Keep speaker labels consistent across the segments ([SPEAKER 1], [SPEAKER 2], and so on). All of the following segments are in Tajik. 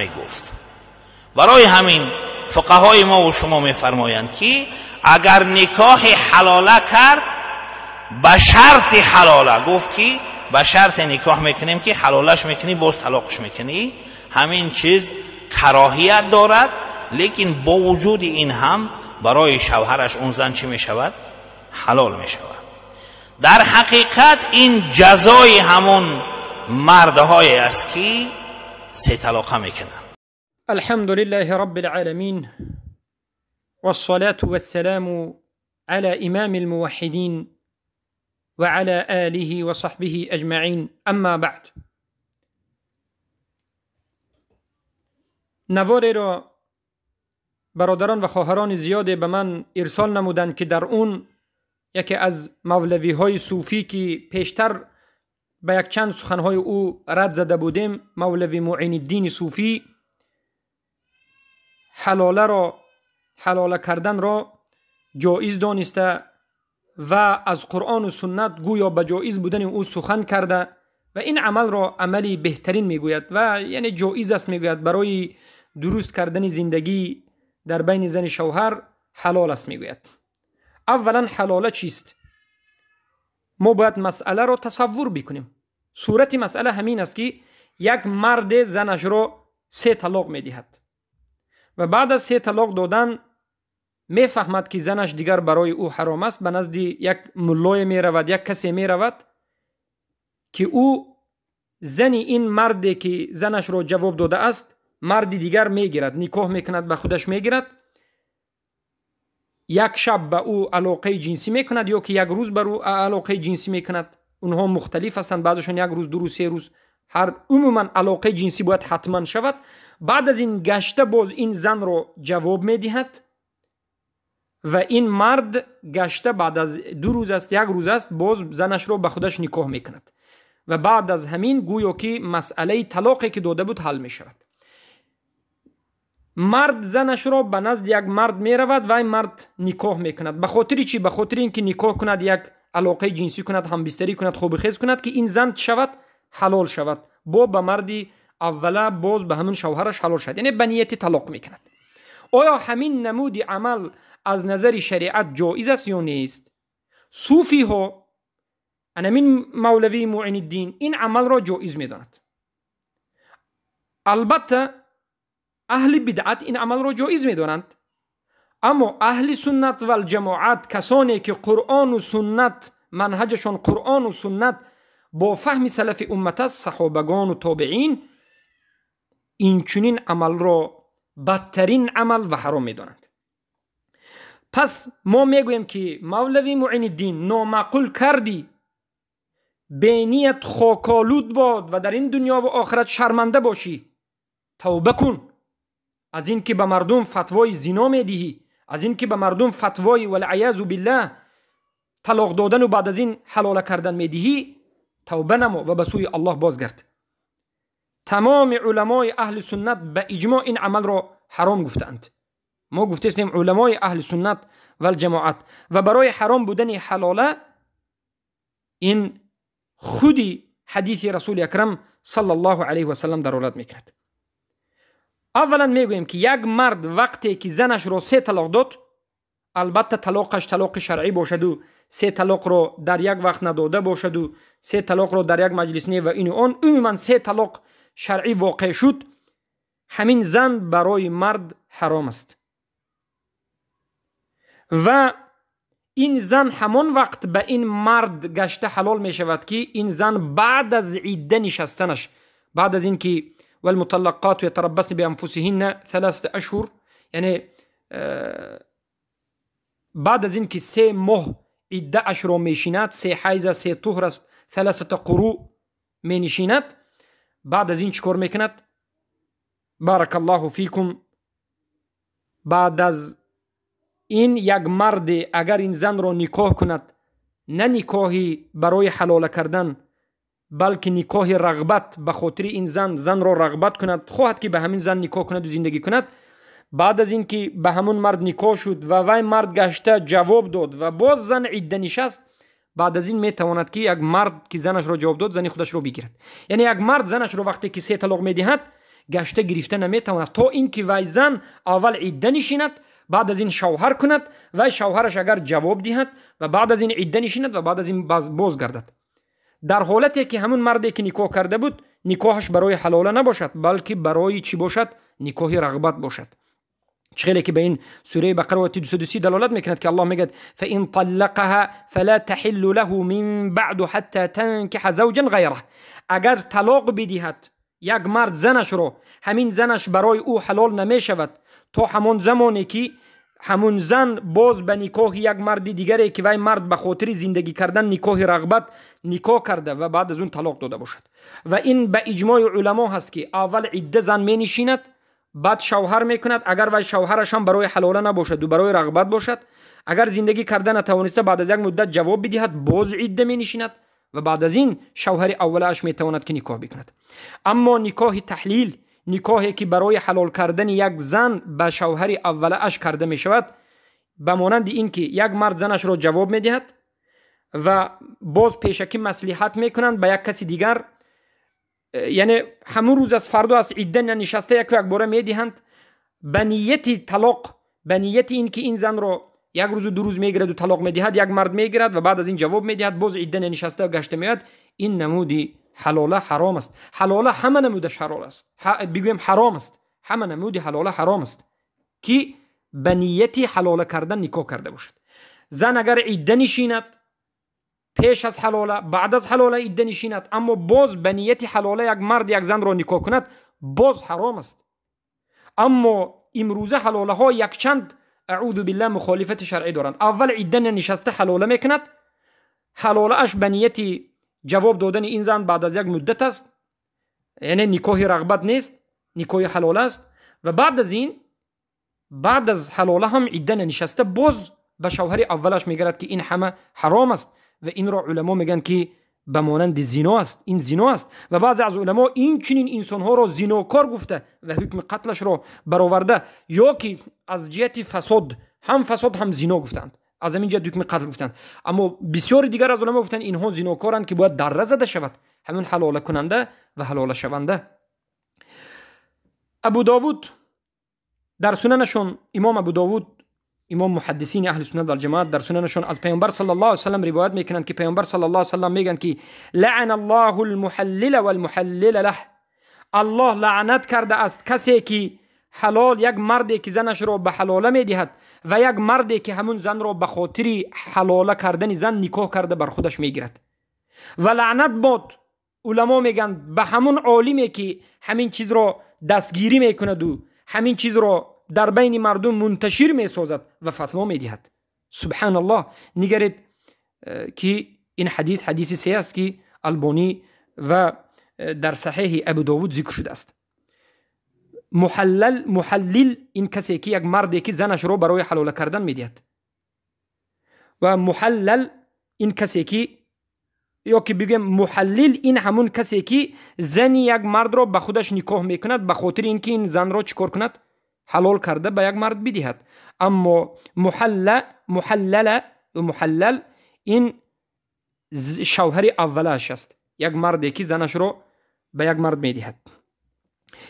[SPEAKER 1] Мегуфт. Барои ҳамин фуқаҳои мо ва шумо мефармоянд, ки агар никоҳи ҳалола кард, ба шарти ҳалола гуфт, ки ба шарти никоҳ мекунем, ки ҳалолаш мекунӣ, боз талоқш мекунӣ, ҳамин чиз кароҳият дорад, лекин бо вуҷуди ин ҳам барои шавҳараш он зан чӣ мешавад? Ҳалол мешавад. Дар ҳақиқат ин ҷазои ҳамон мардҳое аст, ки се талоқа мекунанд.
[SPEAKER 2] الحمد لله رب العالمين، والصلاة والسلام على إمام الموحدين وعلى آله وصحبه أجمعين، أما بعد. نواری را برادران و خواهران زیادی به من ارسال نمودند که در اون یکی از مولوی های صوفی که پیشتر به یک چند سخنهای او رد زده بودیم، مولوی معین الدین صوفی، حلاله کردن را جایز دانسته و از قرآن و سنت گویا به جایز بودن او سخن کرده و این عمل را عملی بهترین میگوید و یعنی جایز است میگوید، برای درست کردن زندگی در بین زن شوهر حلال است میگوید. اولا حلاله چیست؟ ما باید مسئله را تصور بکنیم. صورت مسئله همین است که یک مرد زنش را 3 طلاق میدهد و بعد از 3 طلاق دادن میفهمد که زنش دیگر برای او حرام است، به نزد یک ملای میرود، یک کسی میرود که او زن این مردی که زنش را جواب داده است مرد دیگر میگیرد، نکاح میکند، به خودش میگیرد، یک شب به او علاقه جنسی میکند یا که یک روز بر او علاقه جنسی میکند. اونها مختلف هستند، بعضشون یک روز، 2 روز، 3 روز، هر عموما علاقه جنسی باید حتما شود. بعد از این گشته باز این زن را جواب میدهد و این مرد گشته بعد از 2 روز است، 1 روز است، باز زنش را به خودش نکاح میکند و بعد از همین گویا که مسئله طلاقی که داده بود حل میشود. مرد زنش را به نزد یک مرد میرود و این مرد نکاح میکند. به خاطر چی؟ به خاطر اینکه نکاح کند، یک علاقه جنسی کند، همبستری کند، خوب خیز کند که این زن شود حلال شود، با به مردی اوله باز به همون شوهرش حلال شد، یعنی به نیت طلاق میکند. آیا همین نمود عمل از نظر شریعت جایز است یا نیست؟ صوفی ها، همین مولوی معین الدین، این عمل را جایز میداند. البته اهل بدعت این عمل را جایز میدانند، اما اهل سنت و الجماعت، کسانی که قرآن و سنت منهجشان قرآن و سنت با فهم سلف امت است، صحابگان و تابعین، این چنین عمل را بدترین عمل و حرام میدانند. پس ما میگوییم که مولوی معین الدین نامعقول کردی، بینیت خاکالود باد و در این دنیا و آخرت شرمنده باشی. توبه کن از این که به مردم فتوای زنا میدهی، از این که به مردم فتوای والعیاذ بالله طلاق دادن و بعد از این حلاله کردن میدهی. توبه نما و به سوی الله بازگرد. تمام علمای اهل سنت به اجماع این عمل را حرام گفتند. ما گفتیم علمای اهل سنت و الجماعت، و برای حرام بودن حلاله این خودی حدیث رسول اکرم صلی الله علیه و سلم دلالت میکرد. اولا میگوییم که یک مرد وقتی که زنش را 3 طلاق داد، البته طلاقش طلاق شرعی باشد و 3 طلاق را در یک وقت نداده باشد و 3 طلاق را در یک مجلس نه و این و آن، عموما 3 طلاق شرعی واقع شد، همین زن برای مرد حرام است و این زن همان وقت به این مرد گشته حلال می شود که این زن بعد از عده نشستنش، بعد از اینکه والمطلقات یتربصن بانفسهن 3 اشهر، یعنی بعد از اینکه 3 ماه عده اش را میشیند، 3 حیض، 3 طهر است، 3 قروء می نشیند، بعد از این چیکار میکند؟ بارک الله فیکم. بعد از این یک مرد اگر این زن را نکاح کند، نه نکاحی برای حلال کردن، بلکه نکاح رغبت، به خاطر این زن را رغبت کند، خواهد که به همین زن نکاح کند و زندگی کند، بعد از اینکه به همون مرد نکاح شد و وای مرد گشته جواب داد و باز زن عده نشست، بعد از این میتواند که یک مرد که زنش را جواب داد زنی خودش را بگیرد. یعنی یک مرد زنش را وقتی که 3 طلاق میدهد гашта гирифта наметавонад, то ин ки вай зан аввал идда нишинад, баъд аз ин шавҳар кунад, вай шавҳараш агар ҷавоб диҳад ва баъд аз ин идда нишинад ва баъд аз ин боз гардад. Дар ҳолате ки ҳамун марде ки никоҳ карда буд, никоҳаш барои ҳалола набошад, балки барои чӣ бошад? Никоҳи рағбат бошад. Чӣ хеле ки ба ин сураи Бақара ояти 230 далолат мекунад, ки Аллоҳ мегӯяд: فإن طلقها فلا تحل له من بعد حتى تنكح زوجا غيره. Агар талоқ бидиҳад як мард занашро, ҳамин занаш барои ӯ ҳалол намешавад то ҳамон замоне ки ҳамун зан боз ба никоҳи як марди дигаре, ки вай мард ба хотири зиндагӣ кардан никоҳи рағбат никоҳ карда ва баъд аз он талоқ дода бошад. Ва ин ба иҷмои уламо ҳаст, ки аввал идда зан менишинад, баъд шавҳар мекунад. Агар вай шавҳараш ҳам барои ҳалола набошаду барои рағбат бошад, агар зиндагӣ карда натавониста, баъд аз як муддат ҷавоб бидиҳад, боз идда менишинад ва баъд аз ин шавҳари аввалааш метавонад ки никоҳ бикунад. Аммо никоҳи таҳлил, никоҳе ки барои ҳалол кардани як зан ба шавҳари аввалааш карда мешавад, ба монанди ин ки як мард занашро ҷавоб медиҳад ва боз пешакӣ маслиҳат мекунанд ба як каси дигар, яъне ҳамун рӯз аз фардо аз идда нанишаста яку якбора медиҳанд ба нияти талоқ, ба нияти ин ки ин занро як рӯзу ду рӯз мегираду талоқ медиҳад, як мард мегирад ва баъд аз ин ҷавоб медиҳад, боз идда нанишаста гашта меояд. Ин намуди ҳалола ҳаром аст. Ҳалола ҳама намудаш ҳалол аст, бигӯем ҳаром аст. Ҳама намуди ҳалола ҳаром аст, ки ба нияти ҳалола кардан никоҳ карда бошад. Зан агар идда нишинад пеш аз ҳалола, баъд аз ҳалола идда нишинад, аммо боз ба нияти ҳалола як мард як занро никоҳ кунад, боз ҳаром аст. Аммо имрӯза ҳалолаҳо якчанд, аъузу биллаҳ, мухолифати шаръӣ доранд. Аввал идда нанишаста ҳалола мекунад, ҳалолааш ба нияти ҷавоб додани ин зан баъд аз як муддат аст, яъне никоҳи рағбат нест, никоҳи ҳалола аст. Ва баъд аз ин, баъд аз ҳалола ҳам идда нанишаста боз ба шавҳари аввалаш мегирад, ки ин ҳама ҳаром аст. Ва инро уламо мегӯянд, ки ба монанди зино аст, ин зино аст. Ва баъзе аз уламо ин чунин инсонҳоро зинокор гуфта ва ҳукми қатлашро бароварда, ё ки аз ҷиҳати фасод, ҳам фасод ҳам зино гуфтанд, аз ҳамин ҷиҳат ҳукми қатл гуфтанд. Аммо бисёри дигар аз уламо гуфтанд, инҳо зинокоранд, ки бояд дарра зада шавад, ҳамин ҳалолакунанда ва ҳалолашаванда. Абу Довуд дар сунанашон, имом Абу Довуд, имом муҳаддисини аҳли суннат валҷамоат, дар сунанашон аз паёмбар саллаллоҳу алайҳи васаллам ривоят мекунанд, ки паёмбар саллаллоҳу алайҳи васаллам мегӯянд, ки лаъана аллоҳу лмуҳаллила валмуҳаллила лаҳ. Аллоҳ лаънат карда аст касе ки ҳалол, як марде ки занашро ба ҳалола медиҳад ва як марде ки ҳамун занро ба хотири ҳалола кардани зан никоҳ карда бар худаш мегирад. Ва лаънат бод, уламо мегӯянд, ба ҳамун олиме ки ҳамин чизро дастгирӣ мекунаду ҳамин чизро дар байни мардум мунташир месозад ва фатво медиҳад. Субҳаналлоҳ, нигаред, ки ин ҳадис ҳадиси се аст, ки Албонӣ ва дар саҳеҳи Абу Довуд зикр шудааст. Муҳаллал, муҳаллил ин касе ки як марде ки занашро барои ҳалола кардан медиҳад, ва муҳаллал ин касе ки, ё ки бигӯем муҳаллил ин ҳамун касе ки зани як мардро ба худаш никоҳ мекунад ба хотири ин ки ин занро чӣ кор кунад? Ҳалол карда ба як мард бидиҳад. Аммо муҳалла, муҳаллала ё муҳаллал ин шавҳари аввалааш аст, як марде ки занашро ба як мард медиҳад.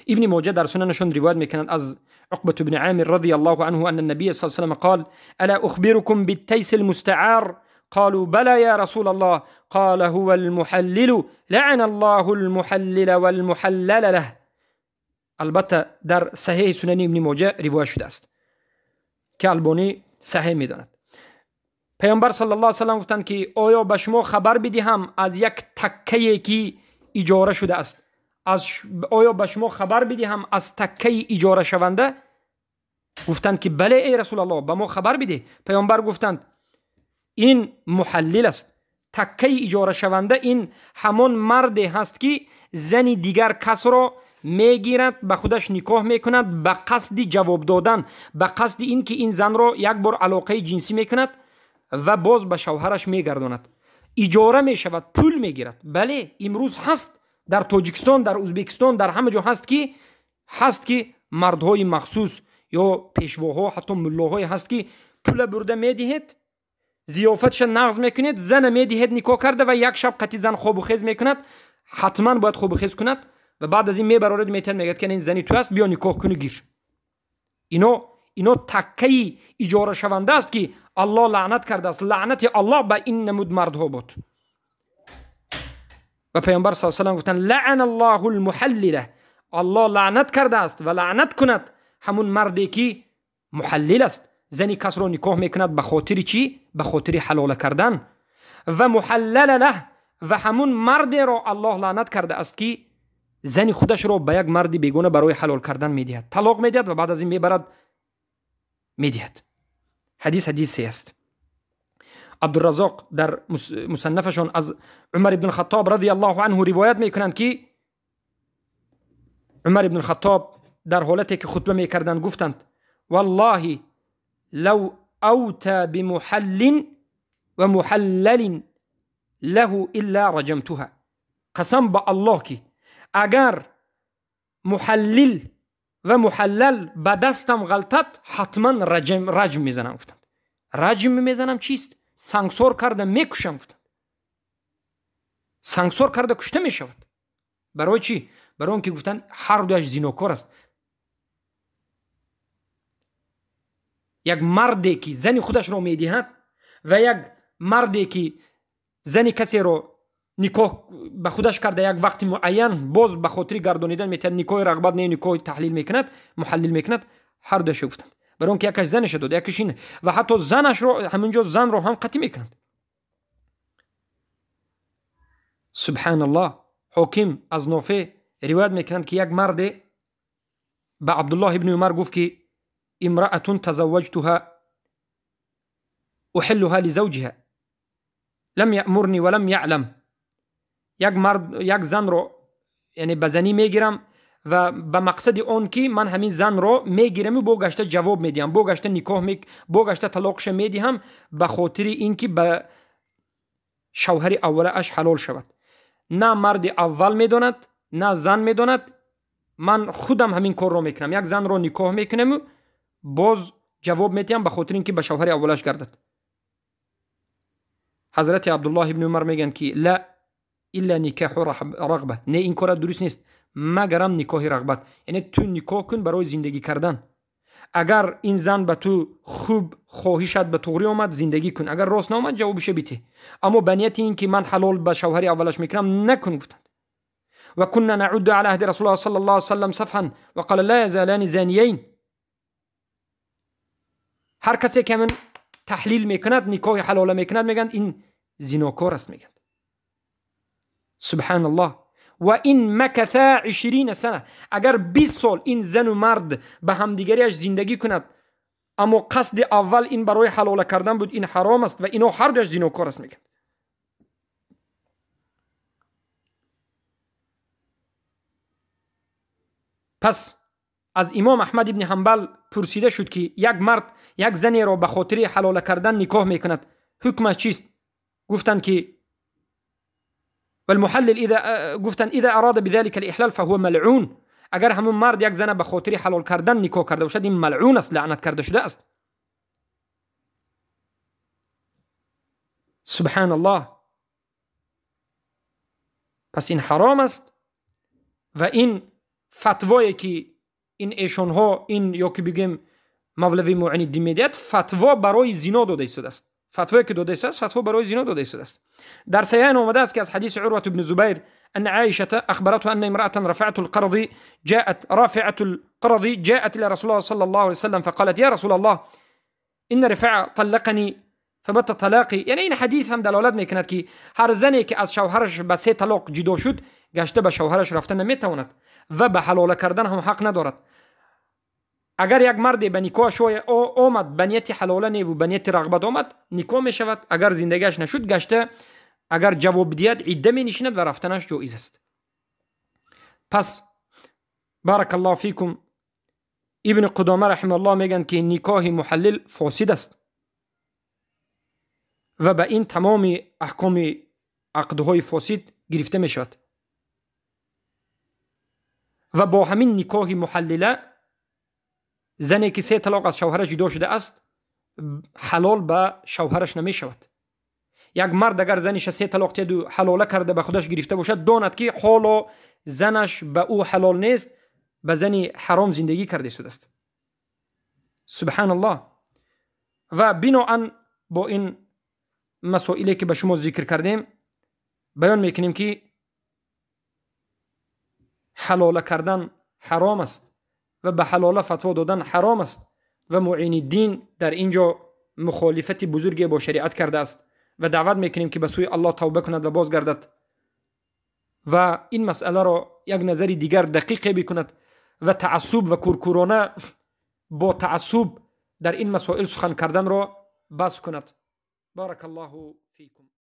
[SPEAKER 2] Ибни Моҷа дар сунанашон ривоят мекунанд аз عقبة بن عامر رضي الله عنه أن النبي صلى الله عليه وسلم قال: ألا أخبركم بالتيس المستعار؟ قالوا: بلى يا رسول الله. قال: هو المحلل، لعن الله المحلل والمحلل له. Албатта, дар саҳеҳи Сунани Ибни Моҷа ривоят шудааст, ки Албонӣ саҳеҳ медонад. Паёмбар саллаллоҳу алайҳи васаллам гуфтанд, ки оё ба шумо хабар бидиҳам аз як таккае ки иҷора шудааст? Аз оё ба шумо хабар бидиҳам аз таккаи иҷорашаванда? Гуфтанд, ки бале, эй Расулаллоҳ, ба мо хабар бидеҳ. Паёмбар гуфтанд: ин муҳаллил аст. Таккаи иҷорашаванда ин ҳамон марде ҳаст, ки зани дигар касро мегирад, ба худаш никоҳ мекунад ба қасди ҷавоб додан, ба қасди ин ки ин занро як бор алоқаи ҷинсӣ мекунад ва боз ба шавҳараш мегардонад. Иҷора мешавад, пул мегирад. Бале, имрӯз ҳаст дар Тоҷикистон, дар Ӯзбекистон, дар ҳама ҷо ҳаст, ки мардҳои махсус ё пешвоҳо, ҳатто муллоҳое ҳаст, ки пула бурда медиҳед, зиёфатша нағз мекунед, зана медиҳед никоҳ карда ва як шаб қати зан хобу хез мекунад, ҳатман бояд хобу хез кунад. ва баъд аз ин мебарорад, метиҳад, мегӯяд ки ин зани ту аст, биё никоҳ куну гир. Ино таккаи иҷорашаванда аст ки Аллоҳ лаънат кардааст. Лаънати Аллоҳ ба ин намуд мардҳо буд. Ва Паёмбар саллаллоҳу алайҳи васаллам гуфтанд: лаъана Аллоҳу алмуҳаллила. Аллоҳ лаънат кардааст ва лаънат кунад ҳамун марде ки муҳаллил аст, зани касро никоҳ мекунад ба хотири чӣ? Ба хотири ҳалола кардан. Ва муҳаллала лаҳ, ва ҳамун мардеро Аллоҳ лаънат кардааст ки зани худашро ба як марди бегона барои ҳалол кардан медиҳад, талоқ медиҳад ва баъд аз ин мебарад медиҳад. Ҳадис ҳадисе аст. Абдураззоқ дар мусаннафашон аз Умар ибн Хаттоб радиаллоҳу анҳу ривоят мекунанд ки Умар ибн Хаттоб дар ҳолате ки хутба мекарданд гуфтанд: валлоҳи лав авта бимуҳаллин ва муҳаллалин лаҳу илла раҷамтуҳа. Қасам ба Аллоҳ ки агар муҳаллил ва муҳаллал ба дастам ғалтад, ҳатман раҷм мезанам гуфтанд. Раҷм мезанам чист? Сангсор карда мекушам гуфтанд. Сангсор карда кушта мешавад. Барои чӣ? Барои он ки гуфтанд ҳар дуяш зинокор аст. Як марде ки зани худашро медиҳад ва як марде ки зани касеро никоҳ ба худаш карда як вақти муайян боз ба хотири гардонидан метиҳад, никоҳи рағбат не, никоҳи таҳлил мекунад, муҳаллил мекунад, ҳар дуяшо гуфтанд. Барои он ки якаш занаша дод, якаш ин, ва ҳатто занашро ҳаминҷо занро ҳам қатъӣ мекунанд. Субҳаналлоҳ. Ҳоким аз Нофе ривоят мекунанд ки як марде ба Абдуллоҳ ибни Умар гуфт ки имраатун тазавваҷтуҳа уҳиллуҳа лизавҷиҳа лам яъмурни ва лам яълам. Як мард як занро яъне ба занӣ мегирам ва ба мақсади он ки ман ҳамин занро мегираму бо гашта ҷавоб медиҳам, бо гашта никоҳ, бо гашта талоқша медиҳам ба хотири ин ки ба шавҳари аввалааш ҳалол шавад. На марди аввал медонад, на зан медонад, ман худам ҳамин корро мекунам. Як занро никоҳ мекунаму боз ҷавоб медиҳам ба хотири ин ки ба шавҳари аввалаш гардад. Ҳазрати Абдуллоҳ ибни Умар мегӯянд ки ла илла никоҳу рағба, не, ин кора дуруст нест, магарам никоҳи рағбат. Яъне ту никоҳ кун барои зиндагӣ кардан. Агар ин зан ба ту хуб хоҳишат ба туғрӣ омад, зиндагӣ кун, агар рост наомад, ҷавобиша бите. Аммо ба нияти ин ки ман ҳалол ба шавҳари аввалаш мекунам, накун гуфтанд. Ва кунна наъудду ала аҳди расулуллоҳ саллаллоҳу алайҳи васаллам сафҳан ва қала ла язалани занияйн. Ҳар касе ки ҳамин таҳлил мекунад, никоҳи ҳалола мекунад, мегӯянд ин зинокор аст, мегӯянд. Субҳаналлоҳ. Ва ин макатha 20 сана, агар 20 сол ин зану мард ба ҳамдигариаш зиндагӣ кунад, аммо қасди аввал ин барои ҳалола кардан буд, ин ҳаром аст ва ино ҳар дуяш зинокор аст, мегӯянд. Пас аз имом Аҳмад ибни Ҳанбал пурсида шуд ки як мард як занеро ба хотири ҳалола кардан никоҳ мекунад, ҳукмаш чист? Гуфтанд ки والمحلل اذا گفتن اذا اراد بذلك الاحلال فهو ملعون. اگر همون مرد یک زن به خاطر حلال کردن نکاح کرده باشد، این ملعون است، لعنت کرده شده است. سبحان الله. پس این حرام است و این فتوایی که این ایشانها، این یا که بگیم مولوی معین الدین میدهد، فتوا برای زنا داده شده است. فتوایی که داده است، فتوا برای زنا داده شده است. در صحیحین آمده است که از حدیث عروة بن زبیر ان عائشة اخبرته ان امرأة رافعة القرض جاءت الى رسول الله صلى الله عليه وسلم فقالت يا رسول الله ان رفاعة طلقني فمتى طلاقی. یعنی این حدیث هم دلالت میکند که هر زنی که از شوهرش به 3 طلاق جدا شد، گشته به شوهرش رفته نمیتواند و به حلاله کردن هم حق ندارد. اگر یک مرد به نکاح آمد به نیت حلاله نه و به نیت رغبت آمد، نکاح می شود. اگر زندگیش نشد، گشته اگر جواب دیاد عده می نشیند و رفتنش جایز است. پس بارک الله فیکم، ابن قدامه رحمه الله میگن که نکاح محلل فاسد است و به این تمام احکام عقدهای فاسد گرفته می شود و با همین نکاح محلله زنی که 3 طلاق از شوهرش جدا شده است حلال به شوهرش نمی شود. Як мард агар заниша се талоқ диҳаду ҳалола карда ба худаш гирифта бошад, донад, ки ҳоло занаш ба ӯ ҳалол нест, ба зани ҳаром зиндагӣ карда истодааст. Субҳаналлоҳ. Ва биноан бо ин масоиле, ки ба шумо зикр кардем, баён мекунем, ки ҳалола кардан ҳаром аст ва ба ҳалола фатво додан ҳаром аст ва Муиниддин дар ин ҷо мухолифати бузурге бо шариат кардааст ва даъват мекунем, ки ба сӯи Аллоҳ тавба кунад ва бозгардад ва ин масъаларо як назари дигар дақиқе бикунад ва таассуб ва куркурона бо таассуб дар ин масоил сухан карданро бас кунад. Барак Аллоҳу фикум.